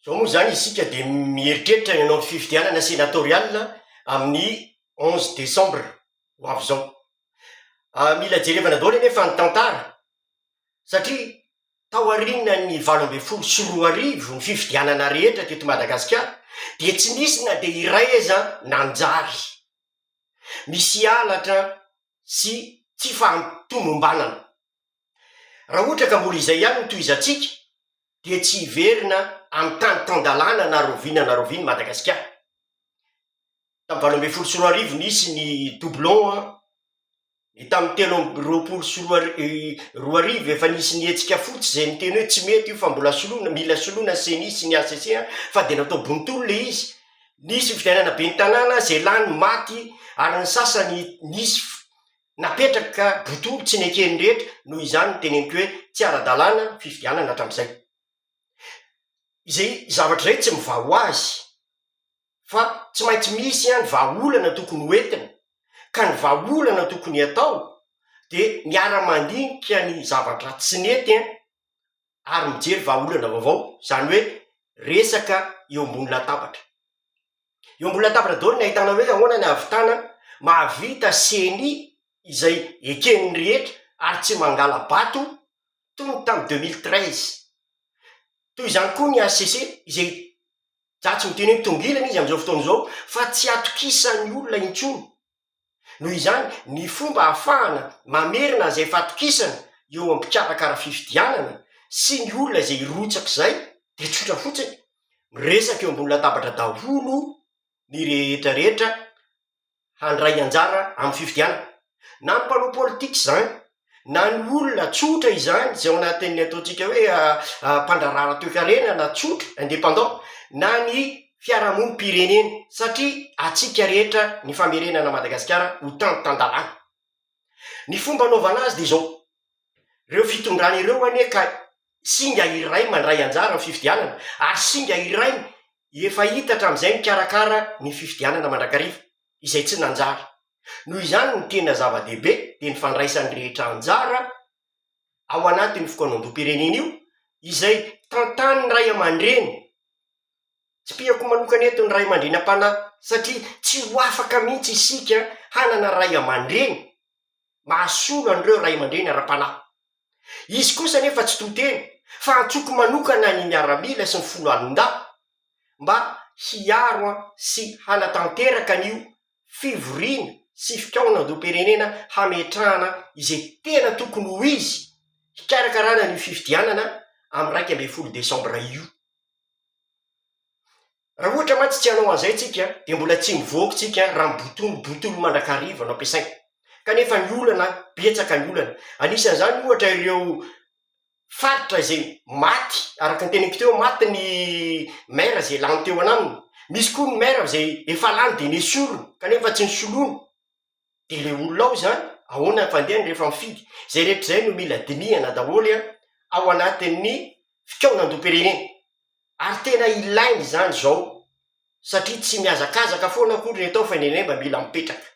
Izao moa izany isika dia mieritreritra ny hanao fifidianana sénatoriale amin'ny 11 décembre ho avy izao. Mila jerevana daholo anefa ny tantara satria taorian'ny 2018 ny fifidianana rehetra teto Madagasikara dia tsy nisy na dia iray aza nanjary. Misy halatra sy tsy fahatomombanana. Raha ohatra ka mbola izay ihany no tohizantsika dia tsy hiverina amin'ny tany tan-dalàna na rahoviana na rahoviana Madagasikara. Tamin'ny 2018 nisy ny doublon, ny tamin'ny 2023 efa nisy ny hetsika fotsy izay niteny hoe tsy mety io fa mbola soloina, mila soloina ny CENI sy ny HCC fa dia natao bontolo ilay izy. Nisy fifidianana ben'ny tanàna izay lany maty ary ny sasany nisy napetraka ka botolo tsy neken'ny rehetra, noho izany no teneniko hoe tsy ara-dalàna fifidianana hatramin'izay. Izay zavatra izay tsy mivaha ho azy fa tsy maintsy misy ny vahaolana tokony ho entina, ka ny vahaolana tokony hatao dia miara-mandinika ny zavatra tsy nety ary mijery vahaolana vaovao, izany hoe resaka eo ambony latabatra. Eo ambony latabatra daholo ny ahitana hoe ahoana ny hahavitana mahavita ceni izay eken'ny rehetra ary tsy mangala-bato toy ny tamin'ny 2013. Toy izany koa ny HCC izay za tsy miteny hoe mitongilana izy amin'izao fotoana izao fa tsy atokisan'ny olona intsony. Noho izany, ny fomba ahafahana mamerina izay fahatokisana eo amin'ny mpikarakara fifidianana sy ny olona izay hirotsaka izay dia tsotra fotsiny, miresaka eo ambony latabatra daholo ny rehetra rehetra handray anjara amin'ny fifidianana, na ny mpanao politika izany na ny olona tsotra izany izay ao anatin'ny ataontsika hoe mpandraharaha ara-toekarena na tsotra, indépendant, na ny fiarahamonim-pirenena satria antsika rehetra ny famerenana Madagasikara ho tany tan-dalàna. Ny fomba anaovana azy dia izao, ireo fitondrana ireo anie ka singa iray mandray anjara amin'ny fifidianana ary singa iray efa hita hatramin'izay mikarakara ny fifidianana mandrakariva izay tsy nanjary. Noho izany ny tena zava-dehibe dia ny fandraisan'ny rehetra anjara ao anatin'io fikaonandoham-pirenena io izay tantanin'ny ray aman-dreny. Tsipihako manokana eto ny ray aman-dreny am-panahy satria tsy ho afaka mihitsy isika hanana ray aman-dreny mahasolo an'ireo ray aman-dreny ara-panahy. Izy kosa anefa tsy to teny fa antsoiko manokana ny miaramila sy ny foloalindahy mba hiaro sy hanatanteraka an'io fivoriana sy fikaonandoham-pirenena hametrahana izay tena tokony ho izy hikarakarana an'io fifidianana amin'ny 11 desambra io. Raha ohatra mantsy tsy hanao an'izay tsika dia mbola tsy mivoaka tsika raha ny botolo mandrakariva no ampiasaina. Kanefa ny olana, betsaka ny olana. Anisan'izany ohatra ireo faritra izay maty, araka ny teneniko teo, maty ny maire izay lany teo anaminy. Misy koa ny maire izay efa lany dia nesorina kanefa tsy nisoloina. Dia ilay olona ao izany, ahoana ny fandehany rehefa mifidy? Izay rehetra izay no mila dinihana daholo ao anatin'ny fikaonandoham-pirenena. Ary tena ilaina izany izao satria tsy mihazakazaka foana akory ny atao fa indraindray mba mila mipetraka.